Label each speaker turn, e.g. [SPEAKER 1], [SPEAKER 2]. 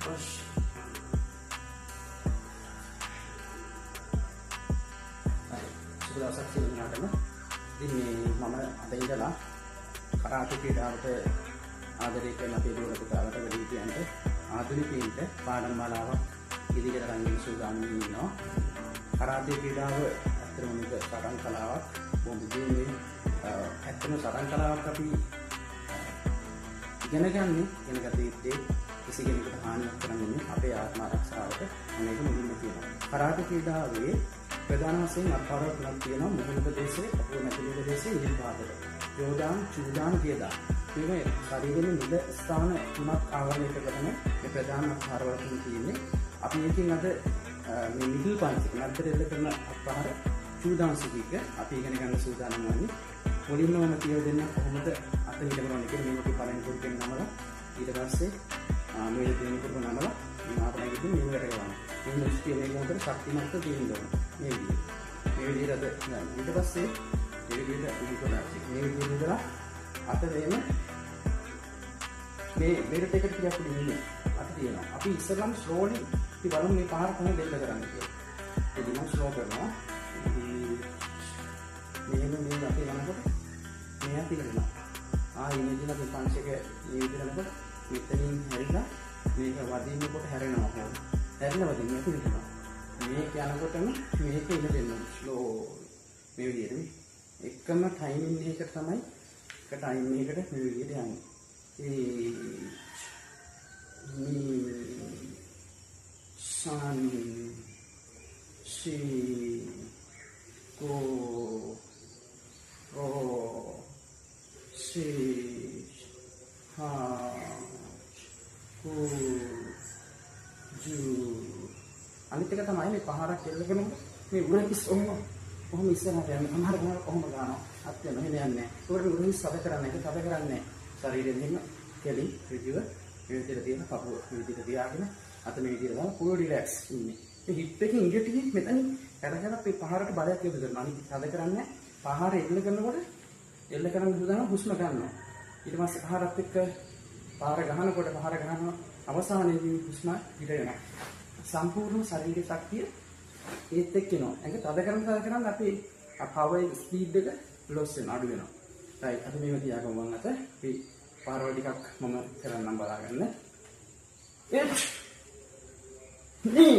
[SPEAKER 1] Push. සුබ දවසක් සියලු දෙනාටම. ඉතින් මේ මම අද ඉඳලා කරාටේ ක්‍රීඩාවට ආදරය කරන අපේ දුව පුතාලට, වැඩිහිටියන්ට, ආධුනිකයින්ට පාඩම් මාලාවක් ඉදිරියට අරන් යන්න සූදානම් ඉන්නවා. කරාටේ ක්‍රීඩාව ඇත්තටම මේක සටන් කලාවක්. බොහොම දියුණුවේ ඇත්තටම සටන් කලාවක් අපි ඉගෙන ගන්න, ඉගෙන ගත යුත්තේ කිසි කෙනෙකුට හානියක් කරන්නේ නෙමෙයි, අපේ ආත්ම ආරක්ෂාවට මේක මුලින්ම තියෙනවා. කරාටේ ක්‍රීඩාවේ ප්‍රධාන වශයෙන් අත්පාරවල් තුනක් තියෙනවා. මුහුණ ප්‍රදේශයේ, කකුල මැදි ප්‍රදේශයේ, ඉහිල් පාදට. යෝදාන්, චූදාන්, කියදාන්. මේ ශරීරයේ නිල ස්ථාන තුනක් ආවරණය කරලා තමයි මේ ප්‍රධාන අත්පාරවල් තුන තියෙන්නේ. අපි ඒකෙන් අද මේ මිඩල් පන්ච් එක, මැද්දට එල්ල කරන අත්පහර චූදාන් සුඛික අපි ඉගෙන ගන්න සූදානම් වන්නේ. මුලින්ම මම කියලා දෙන්න කොහොමද අත හිටවන්නේ කියලා. මේ වගේ පළවෙනි කුරුපෙන් නමලා, ඊට පස්සේ මේ දෙවෙනි කුරුප නමලා, මේ ආපහු නැගිටින් මෙහෙම වැඩ කරනවා. මේ මුෂ්ටිය මේ මොහොතේ ශක්තිමත්ව තියෙන්න ඕන. මේ විදිහට. මේ විදිහට අද ගන්න. ඊට පස්සේ මේ විදිහට ඉඳලා මේ විදිහට ඉඳලා අත මෙහෙම මේ බෙල්ට් එකට ටිකක් උඩින් ඉන්නේ. අත තියෙනවා. අපි ඉස්සරළම ස්ලෝලි අපි බලමු මේ පාර කොහොමද එල්ල කරන්නේ කියලා. ඉතින් මම ස්ලෝ කරනවා. මෙහෙම මේ අතේ යනකොට මේ අත ඉරෙනවා. ආ ඉමේජින් අපි පංච් එක මේ විදිහට යනකොට මෙතනින් හැරිලා මේක වදින්නකොට හැරෙනවා කොහොමද? හැරිලා වදින්න මේක ඉරෙනවා. මේක යනකොටම මේක ඉර දෙන්න ස්ලෝ මේ විදිහට මේ එකම ටයිමින් එකකට තමයි එක ටයිම් එකකට මේ විදිහට යන්නේ. ඒ මේ san si go ro si ha ku ju. අනිත් එක තමයි මේ පහරක් එල්ල කරනකොට මේ උරහිස් ඔහොම ඔහොම ඉස්සරහට යන්නේ. සමහර කෙනෙක් ඔහොම ගන්නවා. අත් වෙනවා. එහෙම යන්නේ නැහැ. ඒකට උරහිස් තද කරන්නේ නැහැ. තද කරන්නේ නැහැ. ශරීරයෙන් එහෙම කෙලින් ඍජුව මේ විදිහට තියෙන කපුව මේ විදිහට තියාගෙන අත මේ විදිහට දාලා ෆුල් රිලැක්ස් ඉන්නේ. මේ හිප් එකෙන් ඉඟ ටිකෙන් මෙතනින් කර කර අපේ පහරට බලයක් යොමු කරනවා. අනිත් තද කරන්නේ පහර එල්ල කරනකොට එල්ල කරන සූදානම් හුස්ම ගන්නවා. ඊට පස්සේ පහරත් එක්ක පහර ගහනකොට පහර ගහනවා අවසානයේදී හුස්ම පිට වෙනවා. සම්පූර්ණ ශරීර ශක්තිය ඒත් එක්ක එනවා. ඇඟ තද කරන තද කරන අපේ පවර් ස්පීඩ් එක ලොස් වෙනවා, අඩු වෙනවා. රයිට්, අපි මේව තියාගමු මං අත. අපි පාරවල් ටිකක් මම කරන්නම් බලාගන්න. H knee